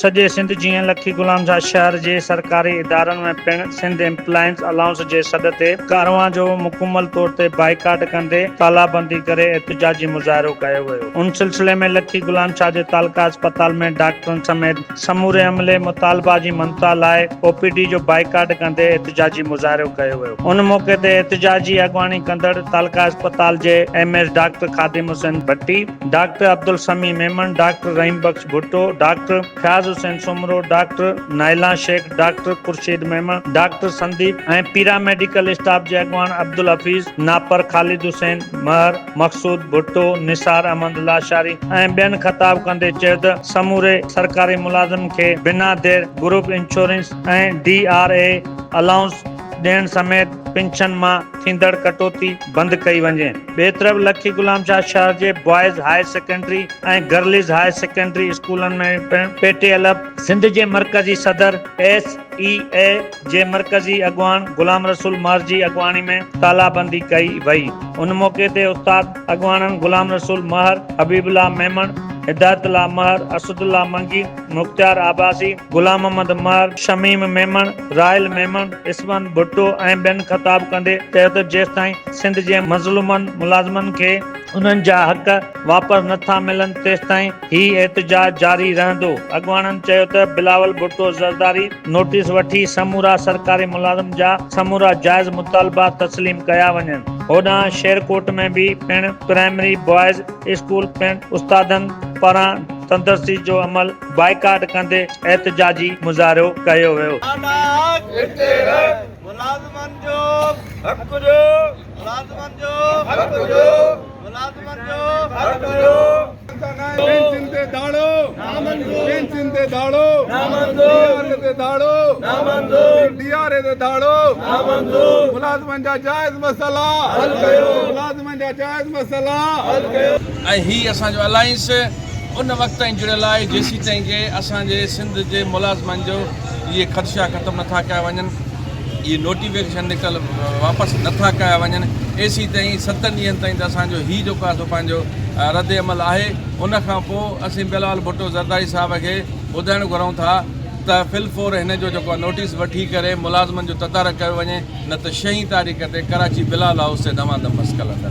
سڄي سنڌ جيئن لکي غلام شاهه شهر جي سرڪاري ادارن ۾ پڻ سنڌ ايمپلائنز الائونس جي سڏ تي ڪاروان جو مڪمل طور تي بائيڪاٽ ڪندي تالا بندي ڪري احتجاجي مظاهرو ڪيو ويو. ان سلسلي ۾ لکي غلام شاهه جي تعلقه اسپتال ۾ ڊاڪٽرن سميت سموري عملي مطالبا جي مڃتا لاء او پي ڊي جو بائيڪاٽ ڪندي احتجاجي مظاهرو ڪيو ويو. ان موقعي تي احتجاجي اڳواڻي ڪندڙ تعلقه اسپتال جي M S doctor Khadim Hussain Bhatti, doctor Abdul Sami Memon, doctor Rahim Bakhsh Bhutto, doctor Fayaz Hussain Soomro, doctor Naila Shaikh, doctor Khurshid Memon, doctor Sandeep ۽ para medical staff جي اڳواڻ عبدالحفيظ ناپر، خالد حسين مهر، مقصود ڀٽو، نثار احمد لاشاري ۽ ٻين خطاب ڪندي چيو ته سموري سرڪاري ملازم کي بنا دير group insurance ۽ D R A allowance ڏيڻ سميت پينشن مان ٿيندڙ ڪٽوتي بند ڪئي وڃي. ٻئي طرف لکي غلام شاهه شهر جي boys high secondary ۽ girls high secondary اسڪولن ۾ پڻ پي ٽي الف سنڌ جي مرڪزي صدر ايس اي اي جي مرڪزي اڳواڻ غلام رسول مهر جي اڳواڻي ۾ تالا بندي ڪئي وئي. ان موقعي تي استاد اڳواڻن غلام رسول مهر، حبيب الله ميمڻ، هدايت الله مهر، اسد الله منگي، مختيار عباسي، غلام محمد مهر، شميم ميمڻ، راحيل ميمڻ، عثمان ڀٽو ۽ ٻين خطاب ڪندي چيو ته جيستائين سنڌ جي مظلومن ملازمن کي انهن جا حق واپس نه ٿا ملن تيستائين هي احتجاج جاري رهندو. اڳواڻن چيو ته بلاول ڀٽو زرداري نوٽيس وٺي سمورا سرڪاري ملازم جا سمورا جائز مطالبا تسليم ڪيا وڃن. هوڏانهن شيرڪوٽ ۾ به پڻ پرائمري بوائز اسڪول پڻ استادن پاران تندرستي جو عمل بائيڪاٽ ڪندي احتجاجي مظاهرو ڪيو ويو. ملازمن جو حق ڏيو ملازمن جو حق ڏيو ملازمن جو حق ڏيو. پينشن تي ڌاڙو نامنظور پينشن تي ڌاڙو نامنظور ڊي آر اي تي ڌاڙو نامنظور ڊي آر اي تي ڌاڙو نامنظور ملازمن جا جائز مسئلا حل ڪيو ملازمن جا جائز مسئلا حل ڪيو. ۽ هي اسان جو الائنس ان وقت تائين جڙيل آهي جيسيتائين ڪي اسان جي سنڌ جي ملازمن جو اهي خدشا ختم نٿا ڪيا وڃن اهي نوٽيفڪيشن نڪتل واپس نٿا ڪيا وڃن ايسيتائين ستن ڏينهن تائين ته اسان جو هي جيڪو آهي سو پنهنجو رد عمل آهي ان کان پوء اسين بلاول ڀٽو زرداري صاحب کي ٻڌائڻ گهرون ٿا ته في الفور هن جو جيڪو نوٽيس وٺي ڪري ملازمن جو تدارڪ ڪيو وڃي نه ته ڇهين تاريخ تي ڪراچي بلاول هائوس تي دمادم بس قلندر.